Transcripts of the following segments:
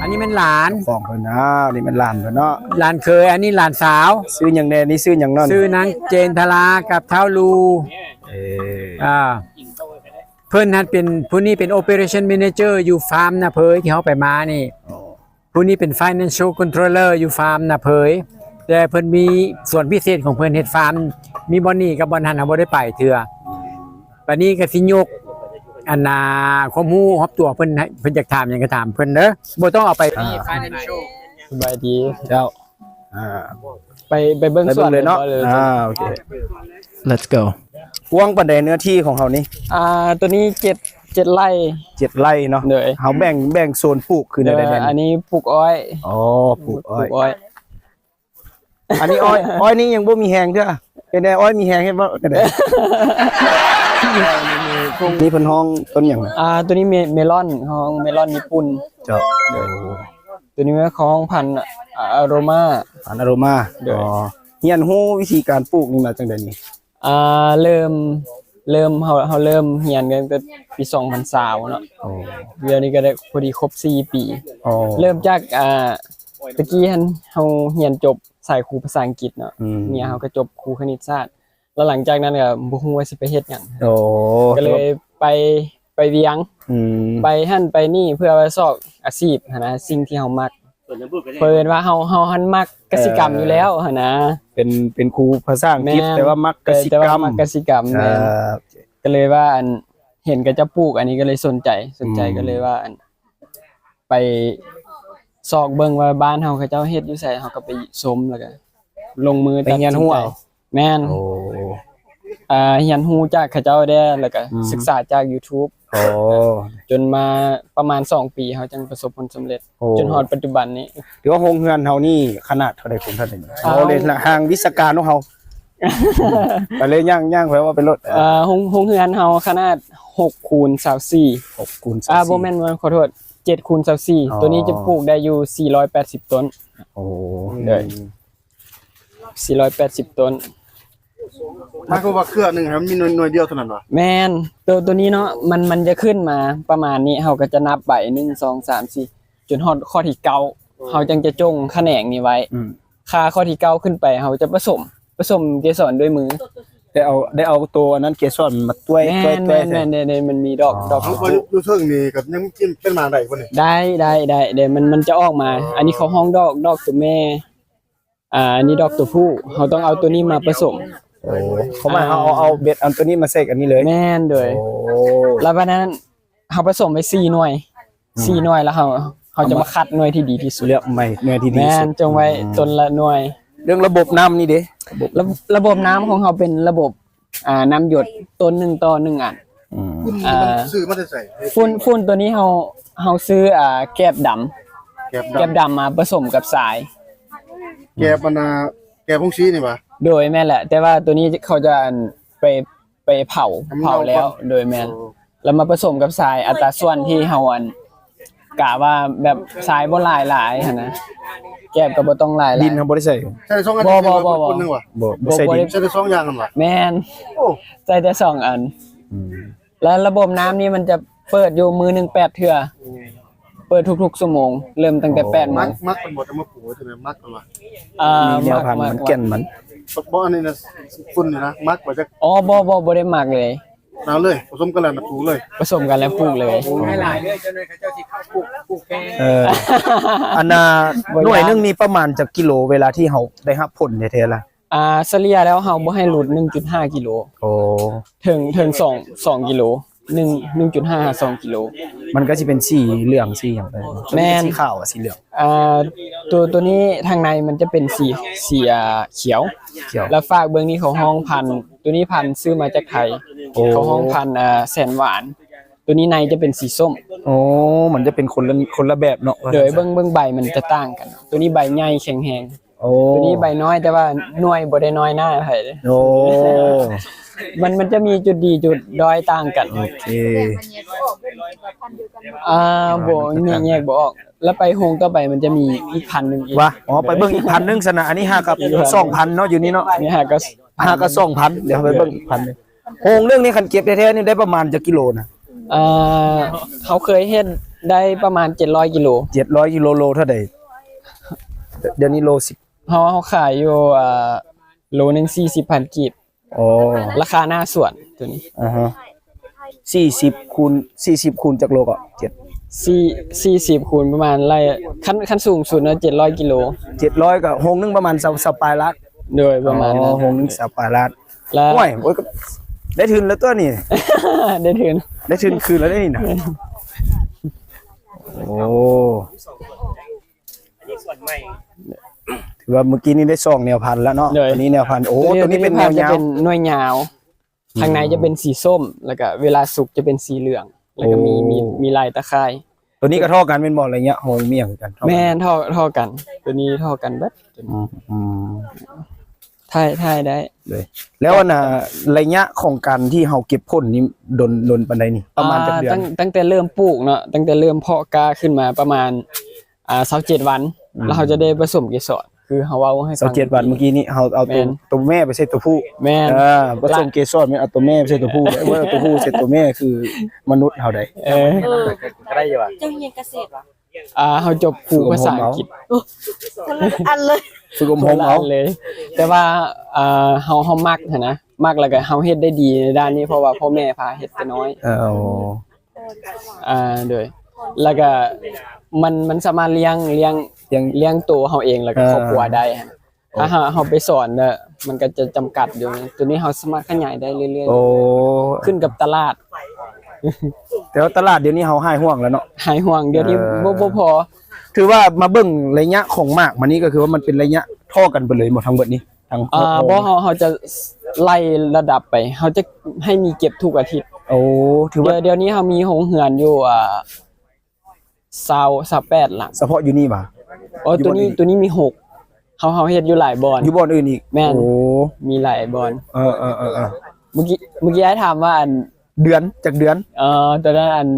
ອັນນີ້ແມ່ນຫຼານຂອງເພິ່ນ. ອ້າວ ນີ້ແມ່ນຫຼານເພິ່ນເນາະ. ຫຼານເຂີຍ ອັນນີ້ຫຼານສາວ. ຊື່ຫຍັງແດ່ນີ້? ຊື່ຫຍັງເນາະ? ຊື່ນາງເຈນທະລາກັບທ້າວລູ. ເອີ ອ່າ ເພິ່ນຫັ້ນເປັນ ຜູ້ນີ້ເປັນ Operation Manager ຢູ່ຟາມນາເຜີຍທີ່ເຮົາໄປມານີ້. ອໍ ຜູ້ນີ້ເປັນ Financial Controller ຢູ່ຟາມນາເຜີຍ ແຕ່ເພິ່ນມີສວນພິເສດຂອງເພິ່ນເຮັດຟາມ ມີບ່ອນນີ້ກັບບ່ອນຫັ້ນ ເຮົາບໍ່ໄດ້ໄປເທື່ອ. ບັດນີ້ກໍຊິຍົກ ອັນນ່າ ຄວາມຮູ້ຮອບຕົວເພິ່ນໃຫ້ ເພິ່ນຢາກຖາມຫຍັງກໍຖາມເພິ່ນເດີ ບໍ່ຕ້ອງເອົາໄປ. ອ່າ Financial ສະບາຍດີເຈົ້າ. ອ່າ ໄປ ໄປເບິ່ງ ໄປເບິ່ງສວນເລີຍເນາະ. ເລີຍ ອ່າ ໂອເຄ Let's go. ກວ້າງປານໃດເນື້ອທີ່ຂອງເຮົານີ້? ອ່າ ຕົວນີ້ເຈັດ ເຈັດໄຮ່. ເຈັດໄຮ່ເນາະ. ໂດຍ ເຮົາແບ່ງ ແບ່ງໂຊນປູກຄືແນວໃດແດ່? ອັນນີ້ປູກອ້ອຍ. ອໍ ປູກອ້ອຍ ປູກອ້ອຍ. ອັນນີ້ອ້ອຍ ອ້ອຍນີ້ຍັງບໍ່ມີແຮງເທື່ອ. ເປັນໄດ ອ້ອຍມີແຮງເຮັດບໍ່? ນີ້ເພິ່ນຮ້ອງຕົ້ນຫຍັງ? ອ່າ ຕົວນີ້ເມ ເມລອນ ຮ້ອງເມລອນຍີ່ປຸ່ນ. ເຈົ້າ ໂດຍ ຕົວນີ້ແມ່ນຂອງພັນ ອາໂຣມາ ພັນອາໂຣມາ. ໂດຍ ອໍ ຮຽນຮູ້ວິທີການປູກນີ້ມາຈັ່ງໃດນີ້? ອ່າ ເລີ່ມ ເລີ່ມ ເຮົາ ເຮົາເລີ່ມຮຽນກັນຕັ້ງແຕ່ປີສອງພັນຊາວເນາະ. ໂອ້ ດຽວນີ້ກໍໄດ້ພໍດີຄົບສີ່ປີ. ອໍ ເລີ່ມຈາກ ອ່າ ຕະກີ້ຫັ້ນເຮົາຮຽນຈົບສາຍຄູພາສາອັງກິດເນາະ. ອືມ ເມຍເຮົາກໍຈົບຄູຄະນິດສາດ ແລ້ວຫຼັງຈາກນັ້ນກໍບໍ່ຮູ້ວ່າຊິໄປເຮັດຫຍັງ. ໂອ້ ກໍເລີຍໄປ ໄປວຽງ. ອືມ ໄປຫັ້ນໄປນີ້ເພື່ອໄປຊອກອາຊີບຫັ້ນນະ ສິ່ງທີ່ເຮົາມັກ. ເພິ່ນວ່າເຮົາ ເຮົາຫັ້ນມັກກະສິກຳຢູ່ແລ້ວຫັ້ນນະ. ເປັນ ເປັນຄູພາສາອັງກິດ ແຕ່ວ່າມັກກະສິກຳ. ແຕ່ວ່າມັກກະສິກຳ. ແມ່ນ ອ່າ ກໍເລີຍວ່າ ອັນ ເຫັນເຂົາເຈົ້າປູກ ອັນນີ້ກໍເລີຍສົນໃຈ ສົນໃຈ ອືມ ກໍເລີຍວ່າ ອັນ ໄປຊອກເບິ່ງວ່າບ້ານເຮົາເຂົາເຈົ້າເຮັດຢູ່ໃສ ເຮົາກໍໄປຊົມ ແລ້ວກໍລົງມື ໄປຮຽນຮູ້ເອົາ. ແມ່ນ. ໂອ້ ອ່າ ຮຽນຮູ້ຈາກເຂົາເຈົ້າແດ່ ແລ້ວກໍ ອືມ ສຶກສາຈາກ YouTube. ໂອ້ ຈົນມາປະມານສອງປີ ເຮົາຈັ່ງປະສົບຜົນສຳເລັດ. ໂອ້ ຈົນຮອດປັດຈຸບັນນີ້. ຖືວ່າໂຮງເຮືອນເຮົານີ້ຂະໜາດເທົ່າໃດຂອງທ່ານນີ້? ເອົາ ເອົາເລີຍ ທາງວິຊາການຂອງເຮົາ ໄປເລີຍ ຍ່າງ ຍ່າງໄປເວົ້າໄປໂລດ. ເອີ ໂຮງ ໂຮງເຮືອນເຮົາຂະໜາດຫົກຄູນຊາວສີ່. ຫົກຄູນຊາວສີ່ ອ່າ ບໍ່ແມ່ນ ບໍ່ແມ່ນ ຂໍໂທດ ເຈັດຄູນຊາວສີ່. ອໍ ຕົວນີ້ຈະປູກໄດ້ຢູ່ສີ່ຮ້ອຍແປດສິບຕົ້ນ. ໂອ້ ໂດຍ ສີ່ຮ້ອຍແປດສິບຕົ້ນ. ໝາຍຄວາມວ່າເຄືອໜຶ່ງຫັ້ນມັນມີໜ່ວຍ ໜ່ວຍດຽວເທົ່ານັ້ນຫວາ? ແມ່ນ. ໂຕ ໂຕນີ້ເນາະ ມັນ ມັນຈະຂຶ້ນມາປະມານນີ້ ເຮົາກໍຈະນັບໄປ ໜຶ່ງ ສອງ ສາມ ສີ່ ຈົນຮອດຂໍ້ທີເກົ້າ ເຮົາຈັ່ງຈະຈົ່ງຂະແໜງນີ້ໄວ້. ອືມ ຄ່າຂໍ້ທີເກົ້າຂຶ້ນໄປ ເຮົາຈະປະສົມ ປະສົມເກສອນດ້ວຍມື. ໄດ້ເອົາ ໄດ້ເອົາໂຕອັນນັ້ນເກສອນມາຕ້ວຍ ແມ່ນ ຕ້ວຍ ຕ້ວຍ ແມ່ນ ໃສ່ ແມ່ນ ແມ່ນ ມັນມີດອກ ອໍ ດອກ ຢູ່ ຢູ່ເທິງນີ້ກໍຍັງກິນເປັນໝາກໄດ້ບໍ່ນີ້? ໄດ້ ໄດ້ ໄດ້ ໄດ້ ມັນ ມັນຈະອອກມາ. ອໍ ອັນນີ້ເຂົາຮ້ອງດອກ ດອກໂຕແມ່. ອ່າ ອັນນີ້ດອກຕົວຜູ້ ເຮົາຕ້ອງເອົາຕົວນີ້ມາປະສົມ. ໂອ້ ຄວາມໝາຍເຮົາເອົາ ເອົາເບັດ ເອົາຕົວນີ້ມາໃສ່ກັນນີ້ເລີຍ? ແມ່ນ ໂດຍ. ໂອ້ ແລ້ວບັດນັ້ນເຮົາປະສົມໄປສີ່ໜ່ວຍ ອືມ ສີ່ໜ່ວຍ ແລ້ວເຮົາ ເຮົາຈະມາຄັດໜ່ວຍທີ່ດີທີ່ສຸດ ເລືອກໃໝ່ໜ່ວຍທີ່ດີທີ່ສຸດ. ແມ່ນ ຈົ່ງໄວ້ ອືມ ຕົ້ນລະໜ່ວຍ. ເລື່ອງລະບົບນ້ຳນີ້ເດ? ລະ ລະບົບນ້ຳຂອງເຮົາເປັນລະບົບ ອ່າ ນ້ຳຢົດຕົ້ນໜຶ່ງຕໍ່ໜຶ່ງອັນ. ອືມ ຝຸ່ນນີ້ມັນ ອ່າ ຊື້ມາແຕ່ໃສ? ຝຸ່ນ ຝຸ່ນຕົວນີ້ເຮົາ ເຮົາຊື້ ອ່າ ແກບດຳ ແກບດຳ ແກບດຳມາປະສົມກັບຊາຍ. ແກບອັນນ່າ ແກບໂຮງສີນີ້ຫວາ? ໂດຍ ແມ່ນແຫຼະ ແຕ່ວ່າຕົວນີ້ເຂົາຈະ ອັນ ໄປ ໄປເຜົາ ເຜົາແລ້ວ. ໂດຍ ແມ່ນ. ໂອ້ ແລ້ວມາປະສົມກັບຊາຍ ອັດຕາສ່ວນທີ່ເຮົາ ອັນ ກະວ່າແບບຊາຍບໍ່ຫຼາຍຫຼາຍຫັ້ນນະ ແກບກໍບໍ່ຕ້ອງຫຼາຍຫຼາຍ. ດິນເຮົາບໍ່ໄດ້ໃສ່? ໃສ່ສອງອັນ. ບໍ່ ບໍ່ ບໍ່ ບໍ່ ບໍ່ ບໍ່ ບໍ່ໃສ່ດິນ. ໃສ່ແຕ່ສອງຢ່າງຫັ້ນຫວາ? ແມ່ນ. ໂອ້ ໃສ່ແຕ່ສອງອັນ. ອືມ ແລ້ວລະບົບນ້ຳນີ້ມັນຈະເປີດຢູ່ມື້ໜຶ່ງແປດເທື່ອ. ອືມ ເປີດທຸກໆຊົ່ວໂມງ ເລີ່ມຕັ້ງແຕ່ ໂອ້ ແປດໂມງ. ມັກ ມັກເພິ່ນບໍ່ ຈະມາປູໃຊ່ໄໝ? ມັກເພິ່ນວ່າ ອ່າ ມີແນວພັນ ມັນ ແກ່ນມັນ. ບໍ່ ອັນນີ້ນະ ຝຸ່ນນີ້ນະ ມັກບໍ່ຈັກ? ອໍ ບໍ່ ບໍ່ ບໍ່ໄດ້ມັກເລີຍ. ເອົາເລີຍ ປະສົມກັນແລ້ວປູເລີຍ. ປະສົມກັນແລ້ວປູເລີຍ. ໂອ້ ຫຼາຍເດີ ເຈົ້າໜ້ອຍເຂົາເຈົ້າຊິເຂົ້າປູກ ປູກແກງ. ເອີ ອັນນ່າ ໜ່ວຍໜຶ່ງນີ້ປະມານຈັກກິໂລ ເວລາທີ່ເຮົາໄດ້ຮັບຜົນແທ້ໆລະ? ອ່າ ສະເລ່ຍແລ້ວເຮົາບໍ່ໃຫ້ຫຼຸດໜຶ່ງຈຸດຫ້າກິໂລ. ໂອ້ ເຖິງ ເຖິງສອງ ສອງກິໂລ ໜຶ່ງ ໜຶ່ງຈຸດຫ້າຫາສອງກິໂລ. ມັນກໍຊິເປັນສີເຫຼືອງສີຫຍັງໄປ? ແມ່ນ ສີຂາວກັບສີເຫຼືອງ. ອ່າ ຕົວ ຕົວນີ້ທາງໃນມັນຈະເປັນສີ ສີ ອ່າ ຂຽວ ຂຽວ ແລ້ວຟາກເບື້ອງນີ້ເຂົາຮ້ອງພັນ ຕົວນີ້ພັນຊື້ມາຈາກໄທ. ໂອ້ ເຂົາຮ້ອງພັນ ອ່າ ແສນຫວານ. ຕົວນີ້ໃນຈະເປັນສີສົ້ມ. ໂອ້ ມັນຈະເປັນຄົນລະ ຄົນລະແບບເນາະ. ໂດຍ ເບິ່ງ ເບິ່ງໃບມັນຈະຕ່າງກັນ ຕົວນີ້ໃບໃຫຍ່ແຂງແຮງ. ໂອ້ ຕົວນີ້ໃບນ້ອຍ ແຕ່ວ່າໜ່ວຍບໍ່ໄດ້ນ້ອຍໜ້າໃຜເດ້. ໂອ້ ມັນ ມັນຈະມີຈຸດດີຈຸດດ້ອຍຕ່າງກັນ. ໂອເຄ ອ່າ ບໍ່ ແຍກ ແຍກບໍ່ອອກ. ແລ້ວໄປໂຮງຕໍ່ໄປມັນຈະມີອີກພັນໜຶ່ງອີກ. ວ່າ ອໍ ໄປເບິ່ງອີກພັນໜຶ່ງຊັ້ນນະ. ອັນນີ້ຫາກັບສອງພັນເນາະ ຢູ່ນີ້ເນາະ. ນີ້ຫາກັບ ຫາກັບສອງພັນ. ດຽວໄປເບິ່ງອີກພັນໜຶ່ງ. ໂຮງເລື່ອງນີ້ຄັນເກັບແທ້ໆນີ້ໄດ້ປະມານຈັກກິໂລນະ? ເອີ ເຮົາເຄີຍເຮັດ ໄດ້ປະມານເຈັດຮ້ອຍກິໂລ. ເຈັດຮ້ອຍກິໂລ ໂລເທົ່າໃດ? ດ- ດຽວນີ້ໂລສິບ ເຮົາ ເຮົາຂາຍຢູ່ ອ່າ ໂລໜຶ່ງສີ່ສິບພັນກີບ. ອໍ ລາຄາໜ້າສວນໂຕນີ້. ອ່າຮະ ສີ່ສິບຄູນ ສີ່ສິບຄູນຈັກໂລກໍ? ເຈັດ ສີ່ ສີ່ສິບຄູນປະມານໄລ່ ຂັ້ນ ຂັ້ນສູງສຸດເນາະ ເຈັດຮ້ອຍກິໂລ. ເຈັດຮ້ອຍກໍໂຮງໜຶ່ງປະມານຊາວ ຊາວປາຍລ້ານ. ໂດຍ ປະມານນັ້ນ. ອໍ ໂຮງໜຶ່ງຊາວປາຍລ້ານ. ແລ້ວ ໂອ້ຍ ໂອ້ຍ ກໍໄດ້ທຶນແລ້ວຕົວນີ້. ໄດ້ທຶນ ໄດ້ທຶນຄືນແລ້ວເດ້ນີ້ນະ. ໂອ້ ຖືວ່າມື້ກີ້ນີ້ໄດ້ສອງແນວພັນແລ້ວເນາະ. ໂດຍ ຕົວນີ້ແນວພັນ ໂອ້ ຕົວນີ້ ຕົວນີ້ເປັນແນວຍາວ ເປັນໜ່ວຍຍາວ. ອືມ ຂ້າງໃນຈະເປັນສີສົ້ມ ແລ້ວກະເວລາສຸກຈະເປັນສີເຫຼືອງ ແລ້ວກະມີ ໂອ້ ມີ ມີລາຍຕາຂ່າຍ. ຕົວນີ້ກໍທໍ່ກັນແມ່ນບໍ່? ໄລຍະໂຮງມີຫຍັງຄືກັນ? ທໍ່ກັນ ແມ່ນ ທໍ່ ທໍ່ກັນ. ຕົວນີ້ທໍ່ກັນເບິດ. ອືມ ອືມ ຖ່າຍ ຖ່າຍໄດ້. ໂດຍ ແລ້ວອັນນ່າ ໄລຍະຂອງການທີ່ເຮົາເກັບຜົນນີ້ດົນ ດົນປານໃດນີ້? ປະມານຈັກເດືອນ? ອ່າ ຕັ້ງ ຕັ້ງແຕ່ເລີ່ມປູກເນາະ ຕັ້ງແຕ່ເລີ່ມເພາະກ້າຂຶ້ນມາປະມານ ອ່າ ຊາວເຈັດວັນ ອືມ ແລ້ວເຮົາຈະໄດ້ປະສົມເກສອນ ຄືເຮົາເວົ້າໃຫ້ຟັງ ຊາວເຈັດວັນ ເມື່ອກີ້ນີ້ເຮົາເອົາໂຕ ແມ່ນ ໂຕແມ່ໄປໃສ່ໂຕຜູ້. ແມ່ນ ເອີ ປະສົມເກສອນແມ່ນເອົາໂຕແມ່ໄປໃສ່ໂຕຜູ້ ແລ້ວເອົາໂຕຜູ້ໃສ່ໂຕແມ່ ຄືມະນຸດເຮົາໄດ໋. ເອີ ເອີ ກໍໄດ້ຢູ່ວ່າ ເຈົ້າຮຽນກະເສດຫວາ? ອ່າ ເຮົາຈົບຄູພາສາອັງກິດ. ຄົນລະອັນເລີຍ ຝຶກອົບຮົມເອົາ ຄົນລະອັນເລີຍ. ແຕ່ວ່າ ອ່າ ເຮົາ ເຮົາມັກຫັ້ນນະ ມັກ ແລ້ວກໍເຮົາເຮັດໄດ້ດີໃນດ້ານນີ້ ເພາະວ່າພໍ່ແມ່ພາເຮັດແຕ່ນ້ອຍ. ເອີ ອ່າ ໂດຍ ແລ້ວກະມັນ ມັນສາມາດລ້ຽງ ລ້ຽງ ລ້ຽງ ລ້ຽງໂຕເຮົາເອງ ແລ້ວກະ ເອີ ຄອບຄົວໄດ້ຫັ້ນ. ໂອ້ ຖ້າເຮົາ ເຮົາໄປສອນແລ້ວ ມັນກະຈະຈຳກັດຢູ່. ໂຕນີ້ເຮົາສາມາດຂະຫຍາຍໄດ້ເລື້ອຍໆ. ໂອ້ ຂຶ້ນກັບຕະຫຼາດ. ແຕ່ວ່າຕະຫຼາດດຽວນີ້ເຮົາຫາຍຫ່ວງແລ້ວເນາະ. ຫາຍຫ່ວງ ດຽວນີ້ ເອີ ບໍ່ ບໍ່ພໍ. ຖືວ່າມາເບິ່ງໄລຍະຂອງໝາກມານີ້ ກໍຄືວ່າມັນເປັນໄລຍະທໍ່ກັນເບິດເລີຍບໍ່ ທັງເບິດນີ້? ທັງ ອ່າ ບໍ່ ເຮົາ ເຮົາຈະໄລ່ລະດັບໄປ ເຮົາຈະໃຫ້ມີເກັບທຸກອາທິດ. ໂອ້ ຖືວ່າ ດຽວ ດຽວນີ້ເຮົາມີໂຮງເຮືອນຢູ່ ອ່າ ຊາວ ຊາວແປດຫຼັງ ສະເພາະຢູ່ນີ້ຫວາ? ໂອ້ ຢູ່ບ່ອນອື່ນອີກ? ໂຕນີ້ ໂຕນີ້ມີຫົກ ເຮົາ ເຮົາເຮັດຢູ່ຫຼາຍບ່ອນ. ຢູ່ບ່ອນອື່ນອີກ? ແມ່ນ ໂອ້ ມີຫຼາຍບ່ອນ. ເອີ ເອີ ເອີ ເອີ ເມື່ອກີ້ ເມື່ອກີ້ອ້າຍຖາມວ່າ ອັນ ເດືອນ ຈັກເດືອນ? ເອີ ຕອນນັ້ນ ອັນ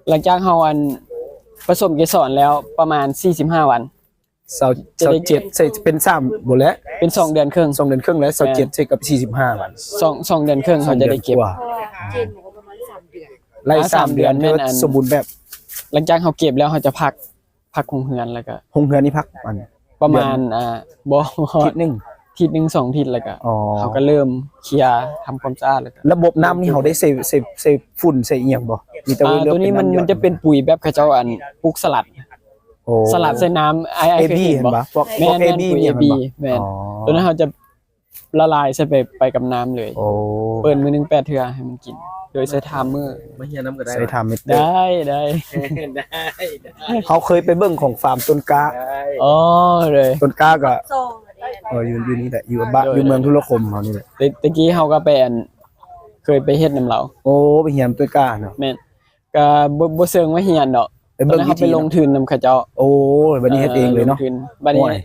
ຫຼັງຈາກເຮົາ ອັນ ປະສົມເກສອນແລ້ວປະມານສີ່ສິບຫ້າວັນ. ຊາວ ຈະໄດ້ເກັບ ຊາວເຈັດ ໃສ່ເປັນສາມ ບໍ່ແຫຼະ ເປັນສອງເດືອນເຄິ່ງ ສອງເດືອນເຄິ່ງແລ້ວ ແມ່ນ ຊາວເຈັດໃສ່ກັບສີ່ສິບຫ້າ ວັນ ສອງ ສອງເດືອນເຄິ່ງເຮົາຈະໄດ້ເກັບກວ່າ. ໄລ່ສາມເດືອນ ຖືວ່າສົມບູນແບບ. ຫຼັງຈາກເຮົາເກັບແລ້ວ ເຮົາຈະພັກ ພັກໂຮງເຮືອນ ແລ້ວກະ ໂຮງເຮືອນນີ້ພັກ ອັນ ປະມານ ເດືອນ ອ່າ ບໍ່ ທິດໜຶ່ງ ທິດໜຶ່ງສອງທິດ ແລ້ວກະ ອໍ ເຮົາກະເລີ່ມເຄຍທຳຄວາມສະອາດ ແລ້ວກະ ລະບົບນ້ຳນີ້ເຮົາໄດ້ໃສ່ ໃສ່ ໃສ່ຝຸ່ນໃສ່ອີ່ຫຍັງບໍ່? ມີແຕ່ ອ່າ ໂຕນີ້ມັນ ມັນຈະເປັນປຸຍແບບເຂົາເຈົ້າ ອັນ ປູກສະຫຼັດ. ໂອ້ ສະຫຼັດໃສ່ນ້ຳ ອ້າຍ ອ້າຍເຄີຍເຫັນບໍ່? ພວກ ແມ່ນ ພວກເອບີ ພວກເອບີ ແມ່ນ ອໍ ໂຕນັ້ນເຮົາຈະລະລາຍໃສ່ໄປ ໄປກັບນ້ຳເລີຍ. ໂອ້ ເປີດມື້ໜຶ່ງແປດເທື່ອໃຫ້ມັນກິນ ໂດຍໃຊ້ທາມເມີ ມາຮຽນນຳກໍໄດ້ ໃຊ້ທາມເມັດ ໄດ້ ໄດ້ ໄດ້ ເຮົາເຄີຍໄປເບິ່ງຂອງຟາມຕົ້ນກ້າ. ອໍ ເລີຍ ຕົ້ນກ້າກໍ ເອີ ຢູ່ ຢູ່ນີ້ແຫຼະ ຢູ່ບ້ານ ໂດຍ ຢູ່ເມືອງທຸລະຄົມເຮົານີ້ແຫຼະ. ແຕ່ ແຕ່ກີ້ເຮົາກໍໄປ ອັນ ເຄີຍໄປເຮັດນຳລາວ. ໂອ້ ໄປຮຽນຕົ້ນກ້າເນາະ. ແມ່ນ ກະບໍ່ ບໍ່ເຊີງວ່າຮຽນດອກ ໄປເບິ່ງວິທີ ຕອນນັ້ນເຮົາໄປລົງທຶນນຳເຂົາເຈົ້າ. ໂອ້ ບັດນີ້ເຮັດເອງເລີຍເນາະ. ເອີ ລົງທຶນ ບັດນີ້ ໂອ້ຍ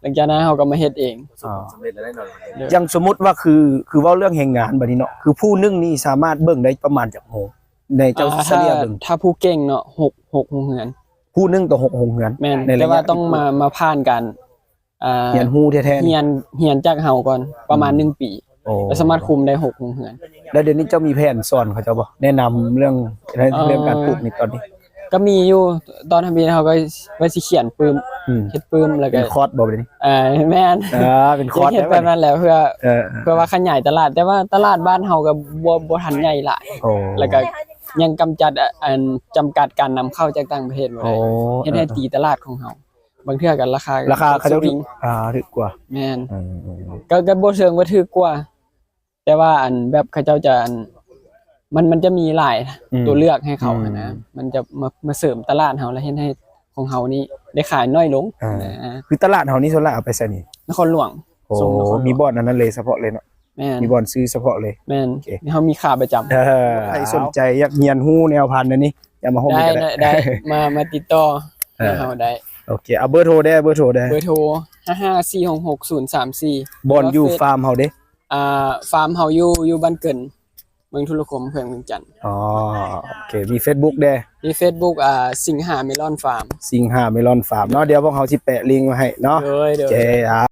ຫຼັງຈາກນັ້ນເຮົາກໍມາເຮັດເອງ. ອໍ ສຳເລັດແລ້ວເນາະ. ໂດຍ ຢ່າງສົມມຸດວ່າ ຄື ຄືເວົ້າເລື່ອງແຮງງານບັດນີ້ເນາະ ຄືຜູ້ໜຶ່ງນີ້ສາມາດເບິ່ງໄດ້ປະມານຈັກໂຮງ ໃນເຈົ້າ ອ່າ ສະເລ່ຍເບິ່ງ? ຖ້າ ຖ້າຜູ້ເກັ່ງເນາະ ຫົກ ຫົກໂຮງເຮືອນ. ຜູ້ໜຶ່ງຕໍ່ຫົກໂຮງເຮືອນ? ແມ່ນ ໃນໄລຍະ ແຕ່ວ່າຕ້ອງມາ ມາຜ່ານການ ອ່າ ຮຽນຮູ້ແທ້ໆ ຮຽນ ຮຽນຈາກເຮົາກ່ອນປະມານ ອືມ ໜຶ່ງປີ. ໂອ້ ແລ້ວສາມາດຄຸມໄດ້ຫົກໂຮງເຮືອນ. ແລ້ວດຽວນີ້ເຈົ້າມີແຜນສອນເຂົາເຈົ້າບໍ່? ແນະນຳເລື່ອງ ໃນ ເອີ ເລື່ອງການປູກນີ້ຕອນນີ້? ກໍມີຢູ່ ຕອນທຳອິດເຮົາກໍວ່າຊິຂຽນປຶ້ມ ອືມ ເຮັດປຶ້ມ ແລ້ວກໍ ເປັນຄອດບໍ່ບັດນີ້? ເອີ ແມ່ນ ເອີ ເປັນຄອດ ເຮັດແບບນັ້ນແຫຼະ ເພື່ອ ເອີ ເພື່ອວ່າຂະຫຍາຍຕະຫຼາດ ແຕ່ວ່າຕະຫຼາດບ້ານເຮົາກໍບໍ່ ບໍ່ທັນໃຫຍ່ຫຼາຍ. ໂອ້ ແລ້ວກໍຍັງກຳຈັດ ອັນ ຈຳກັດການນຳເຂົ້າຈາກຕ່າງປະເທດບໍ່ໄດ້. ໂອ້ ເຮັດໃຫ້ ເອີ ຕີຕະຫຼາດຂອງເຮົາ ບາງເທື່ອກໍລາຄາ ລາຄາເຂົາເຈົ້າຖືກ ອ່າ ຖືກກວ່າ. ແມ່ນ ເອີ ເອີ ເອີ ກໍ ກໍບໍ່ເຊີງວ່າຖືກກວ່າ ແຕ່ວ່າ ອັນ ແບບເຂົາເຈົ້າຈະ ອັນ ມັນ ມັນຈະມີຫຼາຍ ອືມ ຕົວເລືອກໃຫ້ເຂົາ ອືມ ຫັ້ນນະ ມັນຈະມາ ມາເສີມຕະຫຼາດເຮົາ ແລ້ວເຮັດໃຫ້ຂອງເຮົານີ້ໄດ້ຂາຍໜ້ອຍລົງ. ອ່າ ນະ ຄືຕະຫຼາດເຮົານີ້ສ່ວນຫຼາຍເອົາໄປໃສນີ້? ນະຄອນຫຼວງ. ໂອ້ ສົ່ງນະຄອນຫຼວງ ມີບ່ອນອັນນັ້ນເລີຍ ສະເພາະເລີຍເນາະ. ແມ່ນ ມີບ່ອນຊື້ສະເພາະເລີຍ. ແມ່ນ ໂອເຄ ເຮົາມີຂາປະຈຳ. ເອີ ໃຜສົນໃຈຢາກຮຽນຮູ້ແນວພັນອັນນີ້ ຢ່າມາໂຮມນີ້ກໍໄດ້ ໄດ້ ໄດ້ ມາ ມາຕິດຕໍ່ ເອີ ຫາເຮົາໄດ້. ໂອເຄ ເອົາເບີໂທແດ່ ເບີໂທແດ່. ເບີໂທ ຫ້າຫ້າສີ່ຫົກຫົກສູນສາມສີ່. ບ່ອນຢູ່ຟາມເຮົາເດ້? ອ່າ ຟາມເຮົາຢູ່ ຢູ່ບ້ານເກີນ ເມືອງທຸລະຄົມ ແຂວງວຽງຈັນ. ອໍ ໂອເຄ ມີເຟສບຸກແດ່? ມີເຟສບຸກ ອ່າ ສິງຫາເມລອນຟາມ. ສິງຫາເມລອນຟາມເນາະ ດຽວພວກເຮົາຊິແປະລິ້ງໄວ້ໃຫ້ເນາະ. ໂດຍ ໂດຍ ໂອເຄ ອ່າ